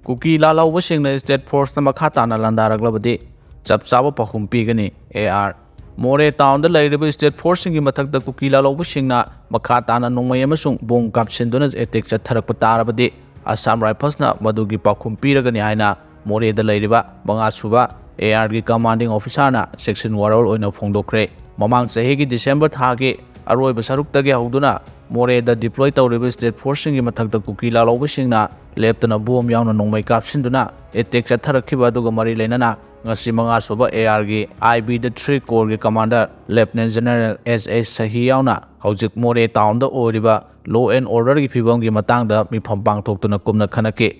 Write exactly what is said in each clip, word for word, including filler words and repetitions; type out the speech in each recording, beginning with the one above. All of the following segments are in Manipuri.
ꯀꯨꯀꯤ ꯂꯥꯜꯍꯧꯕꯁꯤꯡꯅ state forceꯅ ꯃꯈꯥ ꯇꯥꯅ ꯂꯥꯟꯗꯥꯔꯛꯂꯕꯗꯤ ꯆꯞ ꯆꯥꯕ ꯄꯥꯎꯈꯨꯝ ꯄꯤꯒꯅꯤ꯫ A R. ꯃꯣꯔꯦ ꯇꯥꯎꯟꯗ ꯂꯩꯔꯤꯕ state forceꯁꯤꯡꯒꯤ ꯃꯊꯛꯇ ꯀꯨꯀꯤ ꯂꯥꯜꯍꯧꯕꯁꯤꯡꯅ ꯃꯈꯥ ꯇꯥꯅ ꯅꯣꯡꯃꯩ ꯑꯃꯁꯨꯡ ꯕꯣꯝ ꯀꯥꯞꯁꯤꯟꯗꯨꯅ attack ꯆꯠꯊꯔꯛꯄ ꯇꯥꯔꯕꯗꯤ ꯑꯁꯥꯝ ꯔꯥꯏꯐꯜꯁꯅ ꯃꯗꯨꯒꯤ ꯄꯥꯎꯈꯨꯝ ꯄꯤꯔꯒꯅꯤ ꯍꯥꯏꯅ ꯃꯣꯔꯦꯗ ꯂꯩꯔꯤꯕ ꯃꯉꯥꯁꯨꯕ ꯑꯦ ꯑꯥꯔꯒꯤ commanding officerꯅ ꯆꯦꯛꯁꯤꯟ ꯋꯥꯔꯣꯜ ꯑꯣꯏꯅ ꯐꯣꯡꯗꯣꯛꯈ꯭ꯔꯦ꯫ ꯃꯃꯥꯡ ꯆꯍꯤꯒꯤ December ꯊꯥꯒꯤ ꯑꯔꯣꯏꯕ ꯁꯔꯨꯛꯇꯒꯤ ꯍꯧꯗꯨꯅ ꯃꯣꯔꯦꯗ deploy ꯇꯧꯔꯤꯕ state forceꯁꯤꯡꯒꯤ ꯃꯊꯛꯇ ꯀꯨꯀꯤ ꯂꯥꯜꯍꯧꯕꯁꯤꯡꯅ ꯂꯦꯞꯇꯅ ꯕꯣꯝ ꯌꯥꯎꯅ ꯅꯣꯡꯃꯩ ꯀꯥꯞꯁꯤꯟꯗꯨꯅ attack ꯆꯠꯊꯔꯛꯈꯤꯕ ꯑꯗꯨꯒ ꯃꯔꯤ ꯂꯩꯅꯅ ꯉꯁꯤ ꯃꯉꯥꯁꯨꯕ ꯑꯦ ꯑꯥꯔꯒꯤ ꯑꯥꯏ ꯕꯤꯗ three corps ꯀꯤ commander Lieutenant General S H ꯁꯍꯤ ꯌꯥꯎꯅ ꯍꯧꯖꯤꯛ ꯃꯣꯔꯦ ꯇꯥꯎꯟꯗ ꯑꯣꯏꯔꯤꯕ law and orderꯒꯤ ꯐꯤꯕꯝꯒꯤ ꯃꯇꯥꯡꯗ ꯃꯤꯐꯝ ꯄꯥꯡꯊꯣꯛꯇꯨꯅ ꯀꯨꯞꯅ ꯈꯟꯅꯈꯤ꯫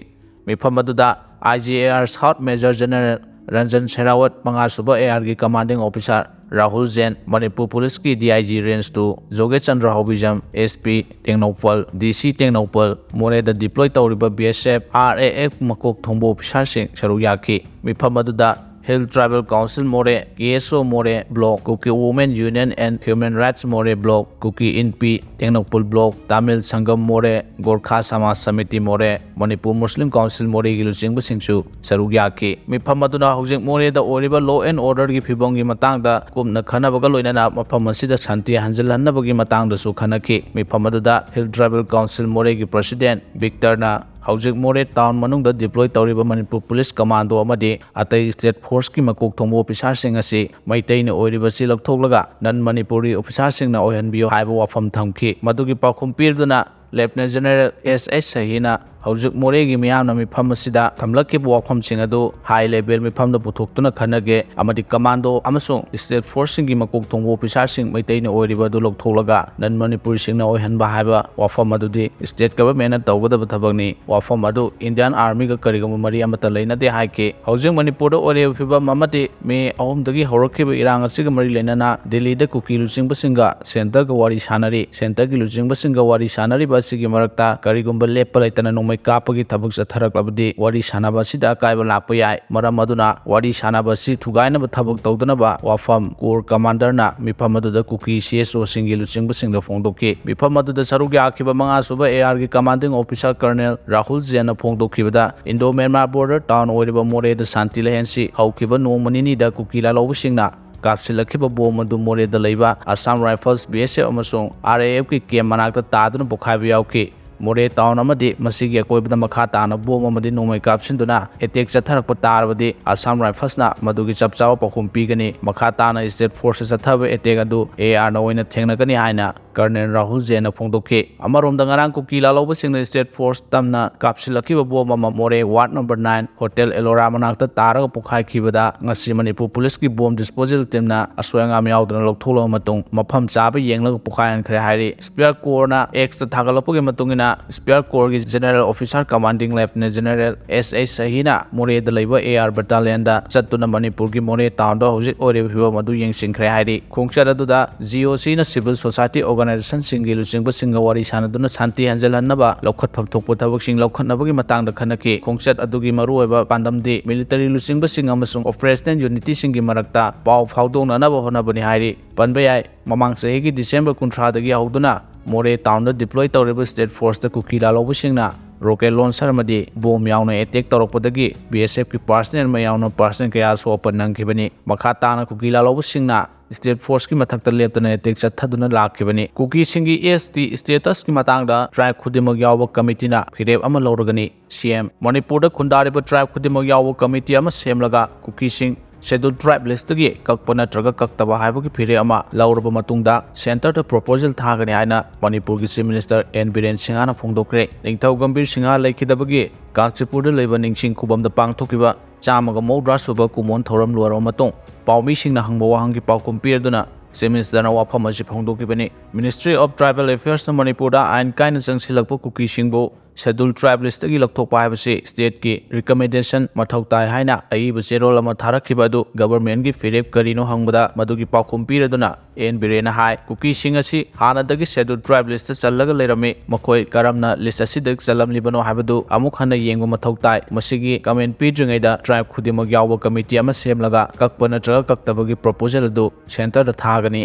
ꯃꯤꯐꯝ ꯑꯗꯨꯗ I G A R South Major General Ranjan ꯁꯦꯔꯥꯋꯠ, ꯃꯉꯥꯁꯨꯕ A ꯑꯥꯔꯒꯤ commanding officer Rahul ꯖꯦꯟ, ꯃꯅꯤꯄꯨꯔ ꯄꯨꯂꯤꯁꯀꯤ D I G Range two ꯖꯣꯒꯦꯁ Chandra ꯍꯥꯎꯕꯤꯖꯝ, S P Tengnoupal, D C Tengnoupal, ꯃꯣꯔꯦꯗ deploy ꯇꯧꯔꯤꯕ B S F, R A F ꯃꯀꯣꯛ ꯊꯣꯡꯕ officerꯁꯤꯡ ꯁꯔꯨꯛ ꯌꯥꯈꯤ꯫ ꯃꯤꯐꯝ ꯑꯗꯨꯗ Hill Tribal Council ꯃꯣꯔꯦ, K S O ꯃꯣꯔꯦ Block, Kuki Women Union and Human Rights ꯃꯣꯔꯦ Block, Kuki Inpi Tengnoupal Block, Tamil Sangam ꯃꯣꯔꯦ, Gorkha Samaj Samiti ꯃꯣꯔꯦ, Manipur Muslim Council ꯃꯣꯔꯦꯒꯤ ꯂꯨꯆꯤꯡꯕꯁꯤꯡꯁꯨ ꯁꯔꯨꯛ ꯌꯥꯈꯤ꯫ ꯃꯤꯐꯝ ꯑꯗꯨꯅ ꯍꯧꯖꯤꯛ ꯃꯣꯔꯦꯗ ꯑꯣꯏꯔꯤꯕ law and orderꯒꯤ ꯐꯤꯕꯝꯒꯤ ꯃꯇꯥꯡꯗ ꯀꯨꯞꯅ ꯈꯟꯅꯕꯒ ꯂꯣꯏꯅꯅ ꯃꯐꯝ ꯑꯁꯤꯗ ꯁꯥꯟꯇꯤ ꯍꯟꯖꯤꯜꯍꯟꯅꯕꯒꯤ ꯃꯇꯥꯡꯗꯁꯨ ꯈꯟꯅꯈꯤ꯫ ꯃꯤꯐꯝ ꯑꯗꯨꯗ Hill Tribal Council ꯃꯣꯔꯦꯒꯤ president ꯕꯤꯛꯇꯔꯅ ꯍꯧꯖꯤꯛ ꯃꯣꯔꯦ ꯇꯥꯎꯟ ꯃꯅꯨꯡꯗ deploy ꯇꯧꯔꯤꯕ ꯃꯅꯤꯄꯨꯔ ꯄꯨꯂꯤꯁ ꯀꯃꯥꯟꯗꯣ ꯑꯃꯗꯤ ꯑꯇꯩ state forceꯀꯤ ꯃꯀꯣꯛ ꯊꯣꯡꯕ officerꯁꯤꯡ ꯑꯁꯤ ꯃꯩꯇꯩꯅ ꯑꯣꯏꯔꯤꯕꯁꯤ ꯂꯧꯊꯣꯛꯂꯒ non Manipuri officerꯁꯤꯡꯅ ꯑꯣꯏꯍꯟꯕꯤꯌꯨ ꯍꯥꯏꯕ ꯋꯥꯐꯝ ꯊꯝꯈꯤ꯫ ꯃꯗꯨꯒꯤ ꯄꯥꯎꯈꯨꯝ ꯄꯤꯗꯨꯅ Lieutenant General S H ꯁꯍꯤꯅ ꯍꯧꯖꯤꯛ ꯃꯣꯔꯦꯒꯤ ꯃꯤꯌꯥꯝꯅ ꯃꯤꯐꯝ ꯑꯁꯤꯗ ꯊꯝꯂꯛꯈꯤꯕ ꯋꯥꯐꯝꯁꯤꯡ ꯑꯗꯨ high level ꯃꯤꯐꯝꯗ ꯄꯨꯊꯣꯛꯇꯨꯅ ꯈꯟꯅꯒꯦ ꯑꯃꯗꯤ ꯀꯃꯥꯟꯗꯣ ꯑꯃꯁꯨꯡ state forceꯁꯤꯡꯒꯤ ꯃꯀꯣꯛ ꯊꯣꯡꯕ officerꯁꯤꯡ ꯃꯩꯇꯩꯅ ꯑꯣꯏꯔꯤꯕ ꯑꯗꯨ ꯂꯧꯊꯣꯛꯂꯒ non Manipuriꯁꯤꯡꯅ ꯑꯣꯏꯍꯟꯕ ꯍꯥꯏꯕ ꯋꯥꯐꯝ ꯑꯗꯨꯗꯤ state governmentꯅ ꯇꯧꯒꯗꯕ ꯊꯕꯛꯅꯤ꯫ ꯋꯥꯐꯝ ꯑꯗꯨ Indian Armyꯒ ꯀꯔꯤꯒꯨꯝꯕ ꯃꯔꯤ ꯑꯃꯠꯇ ꯂꯩꯅꯗꯦ ꯍꯥꯏꯈꯤ꯫ ꯍꯧꯖꯤꯛ ꯃꯅꯤꯄꯨꯔꯗ ꯑꯣꯏꯔꯤꯕ ꯐꯤꯕꯝ ꯑꯃꯗꯤ ꯃꯦ ꯑꯍꯨꯝꯗꯒꯤ ꯍꯧꯔꯛꯈꯤꯕ ꯏꯔꯥꯡ ꯑꯁꯤꯒ ꯃꯔꯤ ꯂꯩꯅꯅ ꯗꯤꯜꯂꯤꯗ ꯀꯨꯀꯤ ꯂꯨꯆꯤꯡꯕꯁꯤꯡꯒ centreꯒ ꯋꯥꯔꯤ ꯁꯥꯟꯅꯔꯤ꯫ Centreꯒꯤ ꯂꯨꯆꯤꯡꯕꯁꯤꯡꯒ ꯋꯥꯔꯤ ꯁꯥꯟꯅꯔꯤꯕ ꯑꯁꯤꯒꯤ ꯃꯔꯛꯇ ꯀꯔꯤꯒꯨꯝꯕ ꯂꯦꯞꯄ ꯂꯩꯇꯅ ꯅꯣꯡꯃꯩ ꯀꯥꯞꯄꯒꯤ ꯊꯕꯛ ꯆꯠꯊꯔꯛꯂꯕꯗꯤ ꯋꯥꯔꯤ ꯁꯥꯟꯅꯕ ꯑꯁꯤꯗ ꯑꯀꯥꯏꯕ ꯂꯥꯛꯄ ꯌꯥꯏ꯫ ꯃꯔꯝ ꯑꯗꯨꯅ ꯋꯥꯔꯤ ꯁꯥꯟꯅꯕ ꯑꯁꯤ ꯊꯨꯒꯥꯏꯅꯕ ꯊꯕꯛ ꯇꯧꯗꯅꯕ ꯋꯥꯐꯝ ꯀꯣꯔ ꯀꯃꯥꯟꯗꯔꯅ ꯃꯤꯐꯝ ꯑꯗꯨꯗ ꯀꯨꯀꯤ ꯁꯤ ꯑꯦꯁ ꯑꯣꯁꯤꯡꯒꯤ ꯂꯨꯆꯤꯡꯕꯁꯤꯡꯗ ꯐꯣꯡꯗꯣꯛꯈꯤ꯫ ꯃꯤꯐꯝ ꯑꯗꯨꯗ ꯁꯔꯨꯛ ꯌꯥꯈꯤꯕ ꯃꯉꯥꯁꯨꯕ ꯑꯦ ꯑꯥꯔꯒꯤ ꯀꯃꯥꯟꯗꯤꯡ ꯑꯣꯐꯤꯁꯥꯔ ꯀꯔꯅꯦꯜ ꯔꯥꯍꯨꯜ ꯖꯦꯟꯅ ꯐꯣꯡꯗꯣꯛꯈꯤꯕꯗ, ꯏꯟꯗꯣ ꯃ꯭ꯌꯥꯟꯃꯥꯔ ꯕꯣꯔꯗꯔ ꯇꯥꯎꯟ ꯑꯣꯏꯔꯤꯕ ꯃꯣꯔꯦꯗ ꯁꯥꯟꯇꯤ ꯂꯩꯍꯟꯁꯤ꯫ ꯍꯧꯈꯤꯕ ꯅꯣꯡꯃ ꯅꯤꯅꯤꯗ ꯀꯨꯀꯤ ꯂꯥꯜꯍꯧꯕꯁꯤꯡꯅ ꯀꯥꯞꯁꯤꯜꯂꯛꯈꯤꯕ ꯕꯣꯝ ꯑꯗꯨ ꯃꯣꯔꯦꯗ ꯂꯩꯕ ꯑꯁꯥꯝ ꯔꯥꯏꯐꯜꯁ, ꯕꯤ ꯑꯦꯁ ꯑꯦꯐ ꯑꯃꯁꯨꯡ ꯑꯥꯔ ꯑꯦ ꯑꯦꯐꯀꯤ ꯀꯦꯝ ꯃꯅꯥꯛꯇ ꯇꯥꯗꯨꯅ ꯄꯣꯈꯥꯏꯕ ꯌꯥꯎꯈꯤ꯫ ꯃꯣꯔꯦ ꯇꯥꯎꯟ ꯑꯃꯗꯤ ꯃꯁꯤꯒꯤ ꯑꯀꯣꯏꯕꯗ ꯃꯈꯥ ꯇꯥꯅ ꯕꯣꯝ ꯑꯃꯗꯤ ꯅꯣꯡꯃꯩ ꯀꯥꯞꯁꯤꯟꯗꯨꯅ ꯑꯦꯇꯦꯛ ꯆꯠꯊꯔꯛꯄ ꯇꯥꯔꯕꯗꯤ ꯑꯁꯥꯝ ꯔꯥꯏꯐꯜꯁꯅ ꯃꯗꯨꯒꯤ ꯆꯞ ꯆꯥꯕ ꯄꯥꯎꯈꯨꯝ ꯄꯤꯒꯅꯤ꯫ ꯃꯈꯥ ꯇꯥꯅ ꯁ꯭ꯇꯦꯠ ꯐꯣꯔꯁꯇ ꯆꯠꯊꯕ ꯑꯦꯇꯦꯛ ꯑꯗꯨ ꯑꯦ ꯑꯥꯔꯅ ꯑꯣꯏꯅ ꯊꯦꯡꯅꯒꯅꯤ ꯍꯥꯏꯅ ꯀꯔꯅꯦꯜ ꯔꯥꯍꯨꯜ ꯖꯦꯟꯅ ꯐꯣꯡꯗꯣꯛꯈꯤ꯫ ꯑꯃꯔꯣꯝꯗ, ꯉꯔꯥꯡ ꯀꯨꯀꯤ ꯂꯥꯜꯍꯧꯕꯁꯤꯡꯅ ꯁ꯭ꯇꯦꯠ ꯐꯣꯔꯁ ꯇꯝꯅ ꯀꯥꯞꯁꯤꯜꯂꯛꯈꯤꯕ ꯕꯣꯝ ꯑꯃ ꯃꯣꯔꯦ ꯋꯥꯔꯗ ꯅꯝꯕꯔ ꯅꯥꯏꯟ ꯍꯣꯇꯦꯜ ꯑꯦꯂꯣꯔꯥ ꯃꯅꯥꯛꯇ ꯇꯥꯔꯒ ꯄꯣꯈꯥꯏꯈꯤꯕꯗ ꯉꯁꯤ ꯃꯅꯤꯄꯨꯔ ꯄꯨꯂꯤꯁꯀꯤ ꯕꯣꯝ ꯗꯤꯁꯄꯣꯖꯦꯜ ꯇꯤꯝꯅ ꯑꯁꯣꯏ ꯑꯉꯥꯝ ꯌꯥꯎꯗꯅ ꯂꯧꯊꯣꯛꯂꯕ ꯃꯇꯨꯡ ꯃꯐꯝ ꯆꯥꯕ ꯌꯦꯡꯂꯒ ꯄꯣꯈꯥꯏꯍꯟꯈ꯭ꯔꯦ ꯍꯥꯏꯔꯤ꯫ ꯁ꯭ꯄꯤꯌꯔ ꯀꯣꯔꯅ ꯑꯦꯛꯁꯇ ꯊꯥꯒꯠꯂꯛꯄꯒꯤ ꯃꯇꯨꯡ ꯏꯟꯅ, ꯁ꯭ꯄꯤꯌꯔ ꯀꯣꯔꯒꯤ ꯖꯦꯅꯔꯦꯜ ꯑꯣꯐꯤꯁꯥꯔ ꯀꯃꯥꯟꯗꯤꯡ ꯂꯦꯐꯇꯤꯅꯦꯟ ꯖꯦꯅꯔꯦꯜ ꯑꯦꯁ ꯑꯩꯆ ꯁꯍꯤꯅ ꯃꯣꯔꯦꯗ ꯂꯩꯕ ꯑꯦ ꯑꯥꯔ ꯕꯠꯇꯥꯂꯤꯌꯟꯗ ꯆꯠꯇꯨꯅ ꯃꯅꯤꯄꯨꯔꯒꯤ ꯃꯣꯔꯦ ꯇꯥꯎꯟꯗ ꯍꯧꯖꯤꯛ ꯑꯣꯏꯔꯤꯕ ꯐꯤꯕꯝ ꯑꯗꯨ ꯌꯦꯡꯁꯤꯟꯈ꯭ꯔꯦ ꯍꯥꯏꯔꯤ꯫ ꯈꯣꯡꯆꯠ ꯑꯗꯨꯗ ꯖꯤ ꯑꯣ ꯁꯤꯅ ꯁꯤꯚꯤꯜ ꯁꯣꯁꯥꯏꯇꯤ ꯑꯣꯔꯒꯅꯥꯏꯖꯦꯁꯟꯁꯤꯡꯒꯤ ꯂꯨꯆꯤꯡꯕꯁꯤꯡꯒ ꯋꯥꯔꯤ ꯁꯥꯟꯅꯗꯨꯅ ꯁꯥꯟꯇꯤ ꯍꯟꯖꯤꯜꯍꯟꯅꯕ ꯂꯧꯈꯠꯐꯝ ꯊꯣꯛꯄ ꯊꯕꯛꯁꯤꯡ ꯂꯧꯈꯠꯅꯕꯒꯤ ꯃꯇꯥꯡꯗ ꯈꯟꯅꯈꯤ꯫ ꯈꯣꯡꯆꯠ ꯑꯗꯨꯒꯤ ꯃꯔꯨꯑꯣꯏꯕ ꯄꯥꯟꯗꯝꯗꯤ ꯃꯤꯂꯤꯇꯔꯤ ꯂꯨꯆꯤꯡꯕꯁꯤꯡ ꯑꯃꯁꯨꯡ ꯑꯣꯄꯔꯦꯁꯅꯦꯜ ꯌꯨꯅꯤꯠꯁꯤꯡꯒꯤ ꯃꯔꯛꯇ ꯄꯥꯎ ꯐꯥꯎꯗꯣꯛꯅꯅꯕ ꯍꯣꯠꯅꯕꯅꯤ ꯍꯥꯏꯔꯤ꯫ ꯄꯟꯕ ꯌꯥꯏ, ꯃꯃꯥꯡ ꯆꯍꯤꯒꯤ ꯗꯤꯁꯦꯝꯕꯔ ꯀꯨꯟꯊ꯭ꯔꯥꯗꯒꯤ ꯍꯧꯗꯨꯅ ꯃꯣꯔꯦ ꯇꯥꯎꯟꯗ ꯗꯤꯄ꯭ꯂꯣꯏ ꯇꯧꯔꯤꯕ ꯁ꯭ꯇꯦꯠ ꯐꯣꯔꯁꯇ ꯀꯨꯀꯤ ꯂꯥꯜꯍꯧꯕꯁꯤꯡꯅ ꯔꯣꯀꯦꯠ ꯂꯣꯟꯁꯔ ꯑꯃꯗꯤ ꯕꯣꯝ ꯌꯥꯎꯅ ꯑꯦꯇꯦꯛ ꯇꯧꯔꯛꯄꯗꯒꯤ ꯕꯤ ꯑꯦꯁ ꯑꯦꯐꯀꯤ ꯄꯥꯔꯁꯅꯦꯜ ꯑꯃ ꯌꯥꯎꯅ ꯄꯥꯔꯁꯅꯦꯜ ꯀꯌꯥꯁꯨ ꯑꯄꯟ ꯅꯪꯈꯤꯕꯅꯤ꯫ ꯃꯈꯥ ꯇꯥꯅ ꯀꯨꯀꯤ ꯂꯥꯜꯍꯧꯕꯁꯤꯡꯅ ꯁ꯭ꯇꯦꯠ ꯐꯣꯔꯁꯀꯤ ꯃꯊꯛꯇ ꯂꯦꯞꯇꯅ ꯑꯦꯇꯦꯛ ꯆꯠꯊꯗꯨꯅ ꯂꯥꯛꯈꯤꯕꯅꯤ꯫ ꯀꯨꯀꯤꯁꯤꯡꯒꯤ ꯑꯦꯁ ꯇꯤ ꯁ꯭ꯇꯦꯇꯁꯀꯤ ꯃꯇꯥꯡꯗ ꯇ꯭ꯔꯥꯏꯕ ꯈꯨꯗꯤꯡꯃꯛ ꯌꯥꯎꯕ ꯀꯃꯤꯇꯤꯅ ꯐꯤꯔꯦꯞ ꯑꯃ ꯂꯧꯔꯒꯅꯤ꯫ ꯁꯤ ꯑꯦꯝ, ꯃꯅꯤꯄꯨꯔꯗ ꯈꯨꯟꯗꯥꯔꯤꯕ ꯇ꯭ꯔꯥꯏꯕ ꯈꯨꯗꯤꯡꯃꯛ ꯌꯥꯎꯕ ꯀꯃꯤꯇꯤ ꯑꯃ ꯁꯦꯝꯂꯒ ꯀꯨꯀꯤꯁꯤꯡ ꯁꯦꯗꯨꯜ ꯇ꯭ꯔꯥꯏꯕ ꯂꯤꯁꯇꯒꯤ ꯀꯛꯄ ꯅꯠꯇ꯭ꯔꯒ ꯀꯛꯇꯕ ꯍꯥꯏꯕꯒꯤ ꯐꯤꯔꯦꯞ ꯑꯃ ꯂꯧꯔꯕ ꯃꯇꯨꯡꯗ ꯁꯦꯟꯇꯔꯗ ꯄ꯭ꯔꯣꯄꯣꯖꯦꯜ ꯊꯥꯒꯅꯤ ꯍꯥꯏꯅ ꯃꯅꯤꯄꯨꯔꯒꯤ ꯆꯤꯐ ꯃꯤꯅꯤꯁꯇꯔ ꯑꯦꯟ ꯕꯤꯔꯦꯟ ꯁꯤꯡꯍꯅ ꯐꯣꯡꯗꯣꯛꯈ꯭ꯔꯦ꯫ ꯅꯤꯡꯊꯧ ꯒꯝꯚꯤꯔ ꯁꯤꯡꯍ ꯂꯩꯈꯤꯗꯕꯒꯤ ꯀꯥꯟꯆꯤꯄꯨꯔꯗ ꯂꯩꯕ ꯅꯤꯡꯁꯤꯡ ꯈꯨꯕꯝꯗ ꯄꯥꯡꯊꯣꯛꯈꯤꯕ ꯆꯥꯝꯃꯒ ꯃꯧꯗ꯭ꯔꯥ ꯁꯨꯕ ꯀꯨꯝꯑꯣꯟ ꯊꯧꯔꯝ ꯂꯣꯏꯔꯕ ꯃꯇꯨꯡ ꯄꯥꯎꯃꯤꯁꯤꯡꯅ ꯍꯪꯕ ꯋꯥꯍꯪꯒꯤ ꯄꯥꯎꯈꯨꯝ ꯄꯤꯔꯗꯨꯅ ꯆꯤꯐ ꯃꯤꯅꯤꯁꯇꯔꯅ ꯋꯥꯐꯝ ꯑꯁꯤ ꯐꯣꯡꯗꯣꯛꯈꯤꯕꯅꯤ꯫ Ministry of Tribal Affairsꯅ ꯃꯅꯤꯄꯨꯔꯗ ꯑꯥꯏꯟ ꯀꯥꯏꯅ ꯆꯪꯁꯤꯜꯂꯛꯄ ꯀꯨꯀꯤꯁꯤꯡꯕꯨ Scheduled Tribe list ꯇꯒꯤ ꯂꯧꯊꯣꯛꯄ ꯍꯥꯏꯕꯁꯤ state ꯀꯤ recommendation ꯃꯊꯧ ꯇꯥꯏ ꯍꯥꯏꯅ ꯑꯏꯕ ꯆꯦꯔꯣꯜ ꯑꯃ ꯊꯥꯔꯛꯈꯤꯕ ꯑꯗꯨ government ꯀꯤ ꯐꯤꯔꯦꯞ ꯀꯔꯤꯅꯣ ꯍꯪꯕꯗ ꯃꯗꯨꯒꯤ ꯄꯥꯎꯈꯨꯝ ꯄꯤꯔꯗꯨꯅ ꯑꯦꯟ ꯕꯤꯔꯦꯟꯅ ꯍꯥꯏ, ꯀꯨꯀꯤꯁꯤꯡ ꯑꯁꯤ ꯍꯥꯟꯅꯗꯒꯤ Scheduled Tribe list ꯇ ꯆꯜꯂꯒ ꯂꯩꯔꯝꯃꯤ, ꯃꯈꯣꯏ ꯀꯔꯝꯅ list ꯑꯁꯤꯗ ꯆꯜꯂꯝꯂꯤꯕꯅꯣ ꯍꯥꯏꯕꯗꯨ ꯑꯃꯨꯛ ꯍꯟꯅ ꯌꯦꯡꯕ ꯃꯊꯧ ꯇꯥꯏ꯫ ꯃꯁꯤꯒꯤ comment ꯄꯤꯗ꯭ꯔꯤꯉꯩꯗ tribe ꯈꯨꯗꯤꯡꯃꯛ ꯌꯥꯎꯕ committee ꯑꯃ ꯁꯦꯝꯂꯒ ꯀꯛꯄ ꯅꯠꯇ꯭ꯔꯒ ꯀꯛꯇꯕꯒꯤ proposal ꯑꯗꯨ centre ꯗ ꯊꯥꯒꯅꯤ꯫